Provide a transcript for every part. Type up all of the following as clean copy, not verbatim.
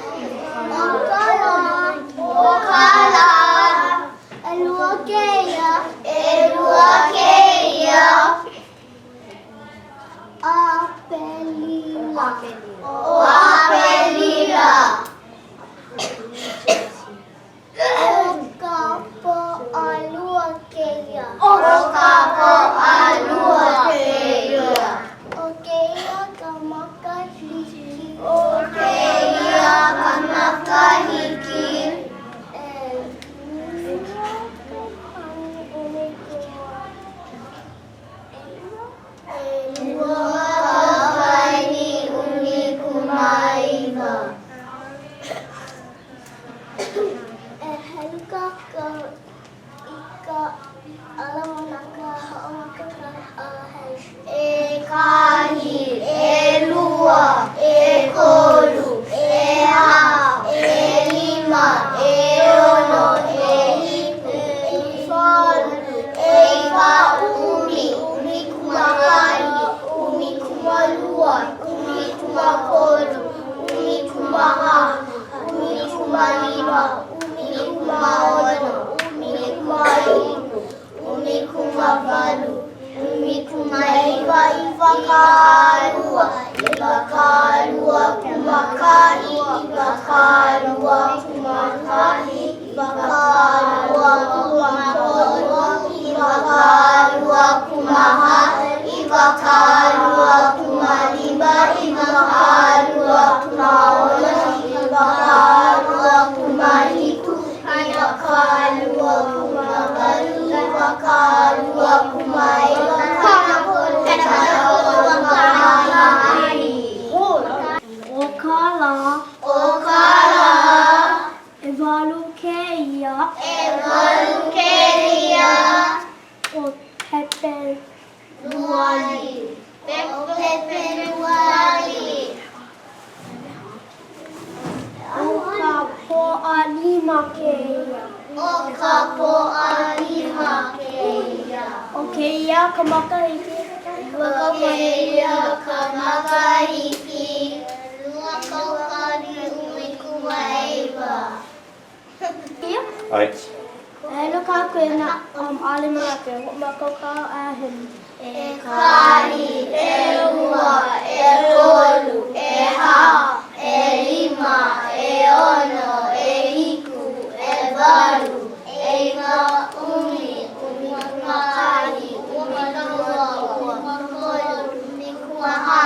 ʻO ka lā. ʻO ka lā. ʻElua kēia. ʻElua kēia. ʻApelila. ʻO ʻApelila. ʻO ka Pōʻalua kēia. ʻO ka Pōʻalua kēia. ʻO kēia ka makahiki. ʻO kēia ka makahiki. ʻElua kaukani ʻumikūmāiwa. E helu kākou i ka ʻalamanaka hoʻomaka ka alahele. ʻEkahi, ʻelua, ʻekolu, ʻehā, ʻelima, ʻeono, ʻehiku, ʻewalu, ʻeiwa, ʻumi, ʻumikūmākahi, ʻumikūmālua, ʻumikūmākolu, ʻumikūmāhā, ʻumikūmālima, ʻumikūmāʻono, ʻumikūmāhiku, ʻumikūmāwalu, ʻumikūmāʻeiwa, iwakālua, iwakāluakūmākahi, iwakāluakūmākahi, iwakāluakūmākolu, iwakāluakūmāhā, iwakāluakūmālima, iwakāluakūmāʻono, iwakāluakūmāhiku, iwakāluakūmāwalu, iwakāluakūmāʻeiwa, 40, 41. ʻO ka lā. ʻO ka lā. ʻEwalu kēia. ʻEwalu kēia. ʻO Pepeluali. ʻO Pepeluali. ʻO ka Pōʻalima kēia. ʻO ka Pōʻalima kēia. ʻO kēia ka makahiki. ʻO kēia ka makahiki. 2019. ʻAe. E helu kākou i nā ʻalemanaka e hoʻomaka ka ʻāhelu. ʻEkahi, ʻelua, ʻekolu, ʻehā, ʻelima, ʻeono, ʻehiku, ʻewalu, ʻeiwa, ʻumi, ʻumikūmākahi, ʻumikūmālua, ʻumikūmākolu, ʻumikūmāhā,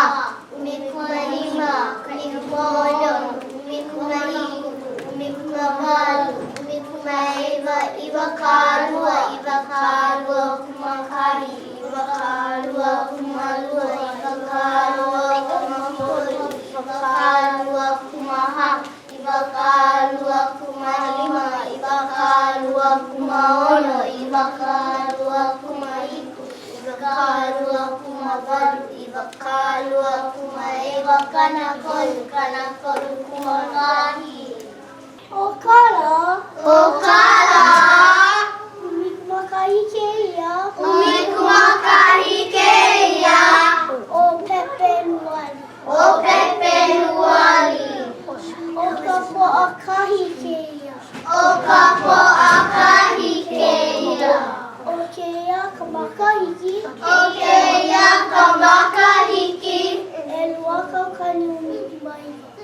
ʻumikūmālima, ʻumikūmāʻono, ʻumikūmāhiku, ʻumikūmāwalu, ʻumikūmāʻeiwa, iwakālua, iwakāluakūmākahi, iwakāluakūmālua, iwakāluakūmākolu, iwakāluakūmāhā, iwakāluakūmālima, iwakāluakūmāʻono, iwakāluakūmāhiku, iwakāluakūmāwalu, iwakāluakūmāʻeiwa, 30, 31. ʻO ka lā. ʻO ka lā. ʻUmikūmākahi kēia. ʻUmikūmākahi kēia. ʻO Pepeluali. ʻO Pepeluali. ʻO ka Pōʻakahi kēia. ʻO ka Pōʻakahi kēia. ʻO kēia ka makahiki. ʻO kēia ka makahiki. 2019.